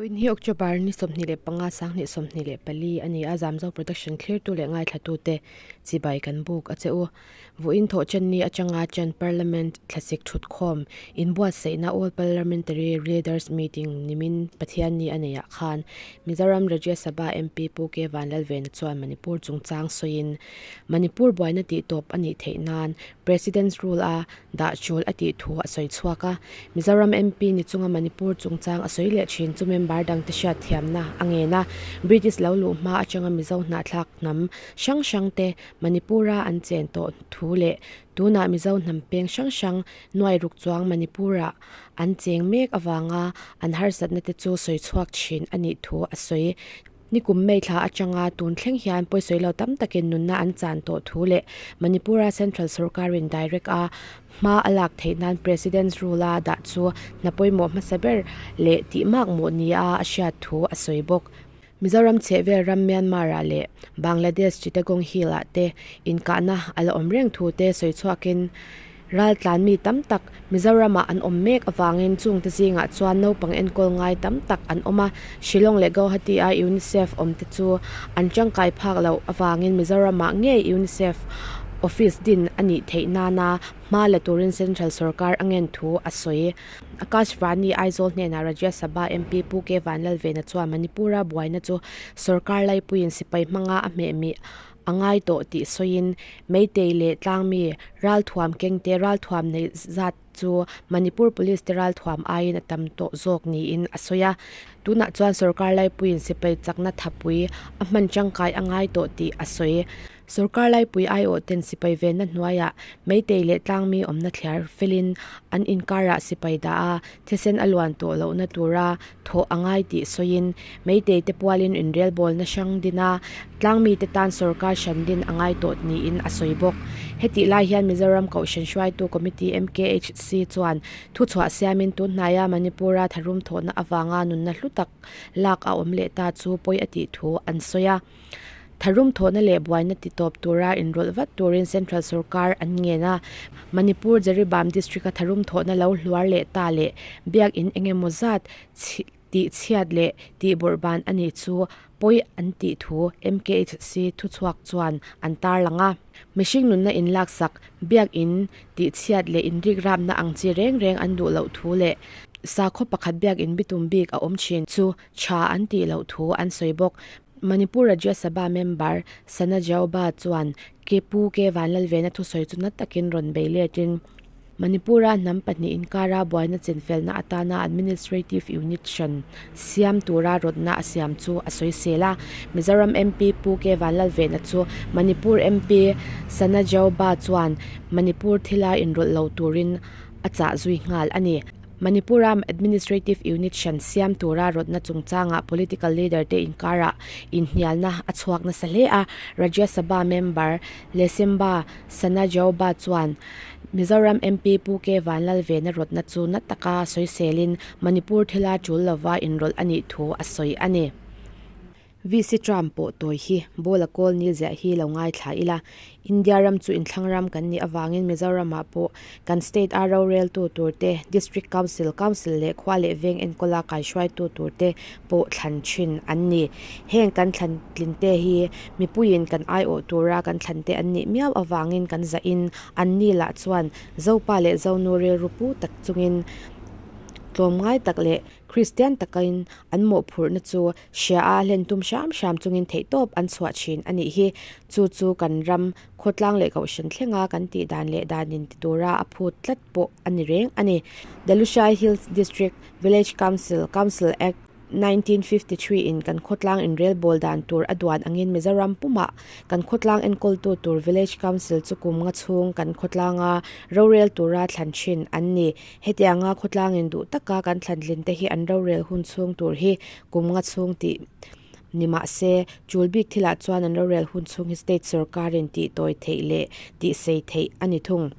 Vawiin hi October ni 25 2024 a ni a, Zamzo Production thlirtu leh ngaithlatute chibai kan buk a che u. Vawiin thawhchan ni atanga chan Parliament thlasik thutkhawm inbuatsaihna All Parliamentary Leaders Meeting nimin Pathianni a neihah khan Mizoram Rajya Sabha MP Pu K Vanlalvena chuan Manipur chungchang sawiin Manipur buaina tihtawp a nih theih nan President's Rule a dah tul a tih thu a sawi chhuak a. Mizoram MP ni chunga Manipur chungchang a sawi leh thin chu member dangte hriatthiamna a ngen a. British lo luh hma atanga Mizo hnahthlak hnam hrang hrangte Manipur-a an chen tawh thu leh tunah Mizo hnam peng hrang hrang nuai ruk chuang Manipur-ah an cheng mek avanga an harsatna te chu sawi chhuak thin a nih thu a sawi. Nikum May thla atanga tun thleng hian pawisawi lo tam takin nunna an chan tawh thu leh Manipur-a Central sorkarin direct a hma a lak theih nan President's Rule a dah chu hna pawimawh hmasa ber leh tih makmawh nia a hriat thu a sawi bawk. Mizoram chhehvel ram Myanmar-ah leh Bangladesh Chittagong Hill-ah te inkahna a la awm reng thu te sawi chhuakin Raltlan mi tam tak Mizoramah an awm mek avangin chungte zingah chuan naupang enkawl ngai tam tak an awm a, Shillong leh Guwahati-a UNICEF awmte chu an tangkai phak loh avangin Mizoramah ngei UNICEF office din a nih theih nana hma la turin Central sorkar a ngen thu a sawi. Akashvani Aizawl hnenah Rajya Sabha MP Pu K Vanlalvena chuan Manipur-a buaina chu sorkar laipuiin sipai hmanga a hmehmih a ngai tawh tih sawiin Meitei leh tlangmi ralthuam kengte ralthuam neih zat chu Manipur Police te ralthuam aiin a tam tawh zawk niin a sawi a. Tunah chuan sorkar laipuiin sipai chakna thapui a hman tangkai a ngai tawh tih a sawi. Sorkar laipui aiawhten sipai venna hnuaiah Meitei leh tlangmi awmna thliar felin an inkarah sipai dah a, thisen a luan tawh lohna tura thawh a ngai tih sawiin Meitei te pualin inrelbawlna hrang din a, tlangmite tan sorkar hran din a ngai tawh niin a sawi bawk. Hetih lai hian Mizoram Kohhran Hruaitu Committee, MKHC, chuan thuchhuah siamin tunhnaia Manipur-a tharum thawhna avanga nunna hlu tak lak a awm leh ta chu pawi a tih thu an sawi a. Tharum thawhna leh buaina ti tawp tura inrawlh vat turin Central sorkar an ngen a, Manipur Jeribam District-a tharum thawhna lo hluar leh ta leh biak in eng emaw zat tih chhiat leh tih bawrhban a nih chu pawi an tih thu MKHC thuchhuak chuan an tarlang a. Mihring nunna inlaksak, biak in tih chhiat leh inrikrapna ang chi reng reng an duh loh thu leh sakhaw pakhat biak in bitum bik a awm thin chu tha an tih loh thu an sawi bawk. Manipur Rajya Sabha member Sana Jaoba chuan Ke Pu Ke Vanlalvena thusawi chu na takin rawn bei letin Manipur-a hnam pahnih inkara buaina chenfelna atana administrative unit hran siam tura rawtna a siam chu a sawisel a. Mizoram MP Pu Ke Vanlalvena chu Manipur MP Sana Jaoba chuan Manipur thila inrawlh lo turin a chah zui nghal a ni. Manipur-a administrative unit hran siam tura rawtna chungchangah political leader te inkarah inhnialna a chhuak nasa hle a, Rajya Sabha member Lesemba Sanajaoba chuan Mizoram MP Pu K Vanlalvena rawtna chu na taka sawiselin Manipur thila tul lova inrawlh a nih thu a sawi a ni. VC Trump pawh tawi hi ball a kawl ni ziah hi lo ngaithla ila, India ram chu inthlang ram kan nih avangin Mizoramah pawh kan state a roreltu tur te, District Council, Council leh khua leh veng enkawla kaihruaitu tur te pawh thlan thin an ni. Heng kan thlan tlin te hi mipuiin kan aiawh tura kan thlan te an nih miau avangin kan zahin an ni lah chuan Zopa leh Zonu rilru pu tak chungin tlawmngai tak leh Kristian takin an mawhphurhna chu hria a hlen tum hram hram chungin theihtawp an chhuah thin a nih hi. Chu chu kan ram khawtlang leh kohhran thlenga kan tih dan leh dan in ti tura a phut tlat pawh a ni reng a ni. The Lushai Hills District Village Council, Council Act, 1953 in kan khawtlang inrelbawl dan tur a duan angin Mizoram pumah kan khawtlang enkawltu tur Village Council chu kum nga chhung kan khawtlanga rorel tura thlan thin an ni. Hetianga khawtlangin duh taka kan thlantlin te hi an rorel hun chhung tur hi kum nga chhung tih ni mah se, chul bik thilah chuan an rorel hun chhung hi state sorkarin tih tawi theih leh tih sei theih a ni thung.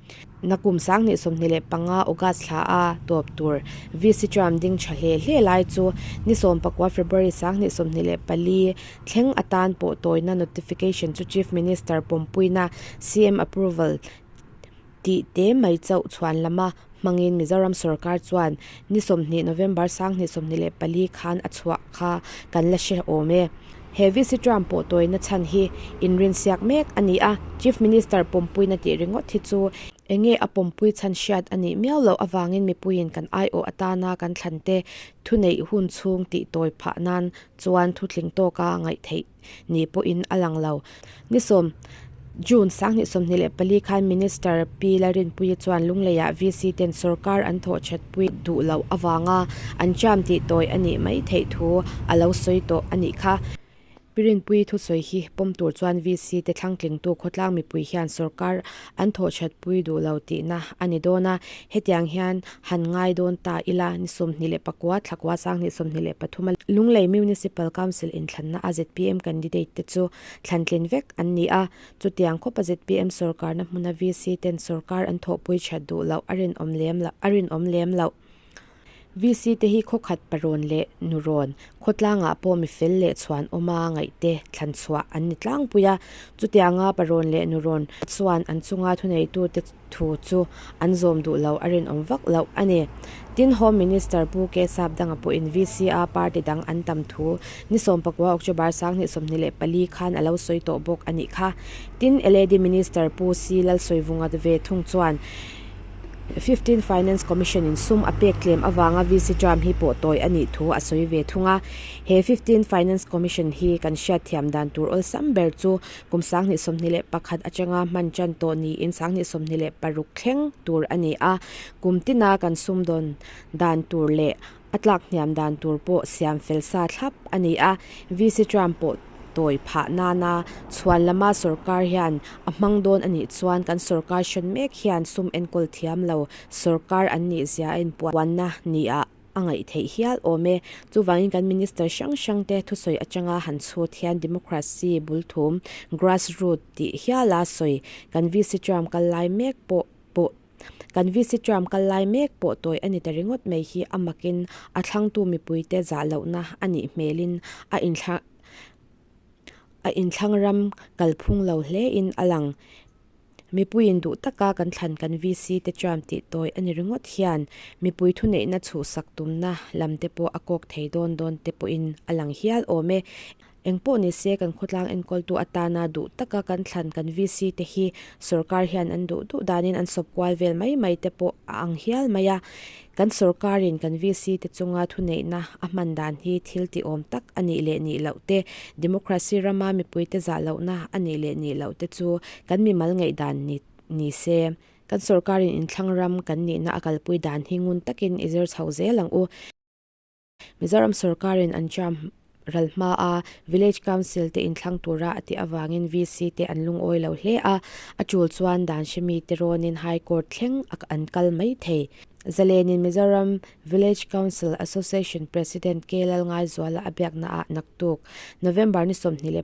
Nakum 2025 August thla a tawp tur VC Trump ding tha hle hle lai chu ni 19 February 2024 thleng atan pawh tawina notification chu Chief Minister pawmpuina CM approval tih te mai chauh chhuan lama. hmangin Mizoram sorkar chuan ni 20 November 2024 khan a chhuah kha kan la hre awm e. He VC term pawh tawina chhan hi inrinsiak mek a ni a, Chief Minister pawmpuina tih ringawt hi chu enge a pawmpui chhan hriat a nih miau loh avangin mipuiin kan aiawh atana kan thlante thuneih hun chhung tih tawi phah nan chuan thutling tawka ngaih theih ni pawhin a lang lo. Ni sawm June 2024 khan Minister Pi Lalrinpuii chuan Lungleiah VC ten sorkar an thawh thatpui duh loh avanga an term tih tawi a nih mai theih thu a lo sawi tawh a nih kha. Pi Rinpuii thusawi hi pawm tur chuan VC te thlangtlingtu khawtlang mipui hian sorkar an thawh thatpui duh lo tihna a ni dawn a, hetiang hian han ngai dawn ta ila ni 29 thlakua 2023 a Lunglei Municipal Council inthlanna a zpm candidate te chu Thlantlin vek an ni a, chutiang khawpa zpm sorkarna hmuna VC ten sorkar an thawhpui that duh loh a rinawm lem loh a rinawm lem loh. VC te hi khawkhat parawn leh nurawn, khawtlangah pawh mi fel leh chhuan awma ngaihte thlan chhuah an ni tlangpui a, chutianga parawn leh nurawn chuan an chunga thuneitute thu chu an zawm duh lo a rinawm vak loh a ni. Tin, Home Minister Pu K Sapdanga pawhin VC-a party dang an tam thu ni 19 October 2024 khan a lo sawi tawh bawk a nih kha. Tin, LAD Minister Pu C Lalsawivunga ve thung chuan 15 Finance Commission in sum a pek tlem avanga VC term hi pawh tawi a nih thu a sawi ve thung a. He 15 Finance Commission hi kan hriatthiam dan tur awlsam ber chu Kum 2021 atanga hman tan tawh niin 2026 thleng tur a ni a, kum tina kan sumdawn dan tur leh a tlak hniam dan tur pawh siam fel sa thlap a ni a, VC Trump pawh tawi phah nana chhuan lama sorkar hian a hmang dawn a nih chuan kan sorkar hran mek hian sum enkawl thiam lo sorkar an nih zia a inpuanna ni-ah a ngaih theih hial awm e. Chuvangin kan minister hrang hrang te thusawi atanga han chhut hian democracy bulthum, grass root, tih hiala sawi kan VC term kal lai mek pawh pawh kan VC term kal lai mek pawh tawi a ni ta ringawt mai hi a makin a thlangtu mipuite zah lohna a nih hmelin a inthla a inthlang ram kalphung lo hlein a lang. Mipuiin duh taka kan thlan kan VC te chuan tih tawi a ni ringawt hian mipui thuneihna chhuhsak tumna lam te pawh a kawk thei dawn dawn te pawhin a lang hial awm e. Engpawh ni se kan khawtlang enkawltu atana duh taka kan thlan kan VC te hi sorkar hian an duh duh danin an sawp kual vel mai mai te pawh a ang hial mai a. Kan sorkarin kan VC te chunga thuneihna a hman dan hi thil tihawm tak a nih leh nih loh te, democracy rama mipuite zah lohna a nih leh nih loh te chu kan mimal ngaihdan ni ni se. Kan sorkarin inthlang ram kan nihna a kalpui dan hi ngun takin i zir chho zel ang u. Mizoram sorkarin an term ral hmaa Village Council te inthlang tura a tih avangin VC te an lungawi lo hle a, a tul chuan dan hremi te rawnin High Court thleng an kal mai thei. Zalenin Mizoram Village Council Association President K Lalngaizuala a biaknaah naktuk November ni 26,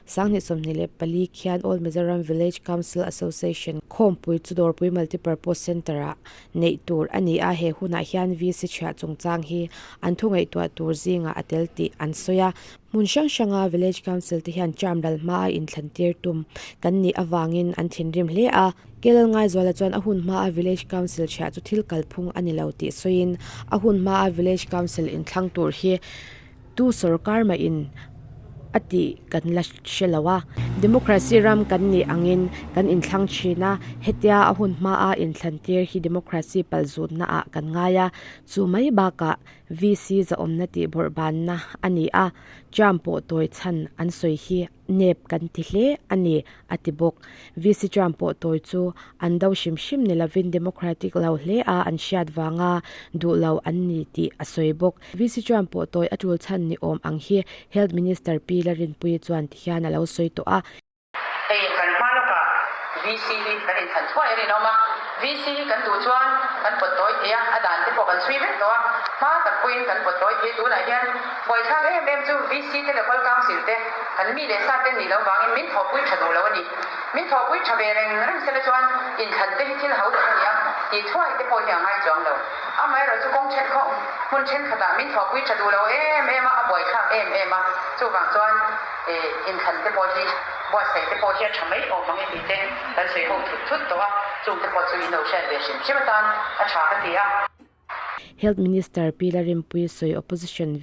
2024 khian All Mizoram Village Council Association khawmpui chu Dawrpui Multipurpose Centre-ah neih tur a ni a, he hunah hian VC chhiah chungchang hi an thu ngaihtuah tur zingah a tel tih an sawi a. Hmun hrang hranga Village Council te hian term ral hmaa inthlan tir tum kan nih avangin an thinrim hle a. Kelal Ngaizuala chuan a hun hmaa Village Council chhiah chu thil kalphung a ni lo tih sawiin a hun hmaa Village Council inthlang tur hi Tu sorkar mahin a tih kan la hre lo a. Democracy ram kan nih angin kan inthlang thin a, hetia a hun hmaa inthlan tir hi democracy palzutna ah kan ngai a, chu mai bakah VC zahawmna tih bawrhbanna a ni a, term pawh tawi chhan an sawi hi nep kan ti hle a ni, a ti bawk. VC term pawh tawi chu an do hrim hrim ni lovin democratic lo hle a an hriat vanga duh lo an ni tih a sawi bawk. VC term pawh tawi a tul chhan ni awm ang hi Health Minister Pi Larinpuii chuan tihian a lo sawi tawh a. Hei kan hma lawkah VC hi kan inthlan thuai a rinawm a, VC hi kan duh chuan kan pawt tawi thei a, a dan te pawh kan chhui vek tawh a, hma tak pawhin kan pawt tawi thei. Tunah hian buaithlak em em chu VC te Local Council te kan mi leh sa te nih loh vangin min thawhpui tha duh lo a ni. Min thawhpui tha ve reng reng sela chuan inthlan te hi thil ho tak a ni a, tih thuai te pawh hi a ngai chuang lo. Amaherawhchu kawng then khawng hmun thenkhatah min thawhpui tha duh lo em em a, a buaithlak em em a, chuvang chuan inthlan te pawh hi buatsaih te pawh hi a tha mai awm ang e tih te kan sawi ho thut thut tawh a. Chungte pawh chu in lo hriat ve hrim hrim atan a tha ka ti a. Health Minister Pi Larinpuii sawi Opposition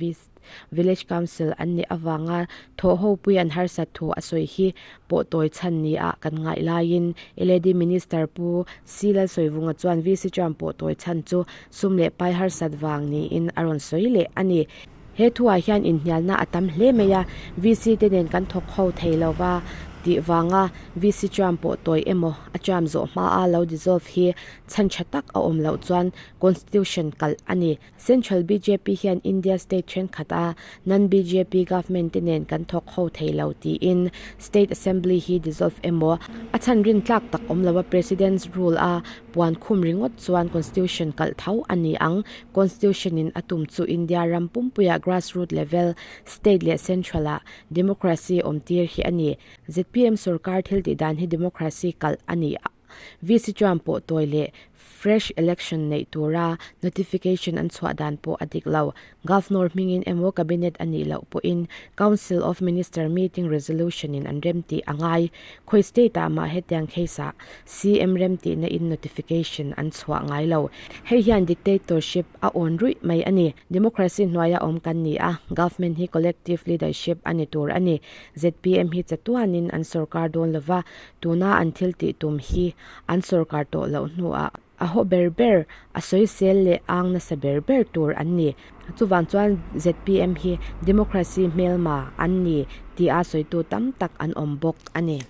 Village Council an nih avanga thawhhopui an harsat thu a sawi hi pawh tawi chhan ni ah kan ngaih laiin LAD Minister Pu C Lalsawivunga chuan VC term pawh tawi chhan chu sum leh pai harsat vang niin a rawn sawi leh a ni. He thuah hian inhnialna a tam hle mai a, VC te nen kan thawk ho thei lo va tih vanga VC term pawh tawi emaw a term zawh hmaa lo dissolve hi chhan tha tak a awm loh chuan Constitution kalh a ni. Central bjp hian India state thenkhat a non-BJP government te nen kan thawk ho thei lo tiin State Assembly hi dissolve emaw a chhan rintlak tak awm lo a President's rule a puan khum ringawt chuan Constitution kalh tho a ni ang. Constitution in a tum chu India ram pumpuiah grassroot level, state leh central ah democracy awm tir hi a ni. Zpm sorkar thil tih dan hi democracy kalh a ni. VC chuan pawh tawi leh fresh election neih tura notification an chhuah dan pawh a dik lo. Governor hmingin emaw cabinet a nih loh pawhin Council of Minister meeting resolution in an remtih a ngai. Khawi state ah mah hetiang case ah CM remtihna in notification an chhuah ngai lo. Hei hian dictatorship a awn ruih mai a ni. Democracy hnuaia awm kan ni a, government hi collective leadership a ni tur a ni. Zpm hi chatuanin an sorkar dawn lova, Tuna an thil tih tum hi an sorkar tawh loh hnuah a haw ber ber, a sawisel leh ang nasa ber ber tur an ni. Chuvang chuan zpm hi democracy hmelma an ni tia sawitu tam tak an awm bawk a ni.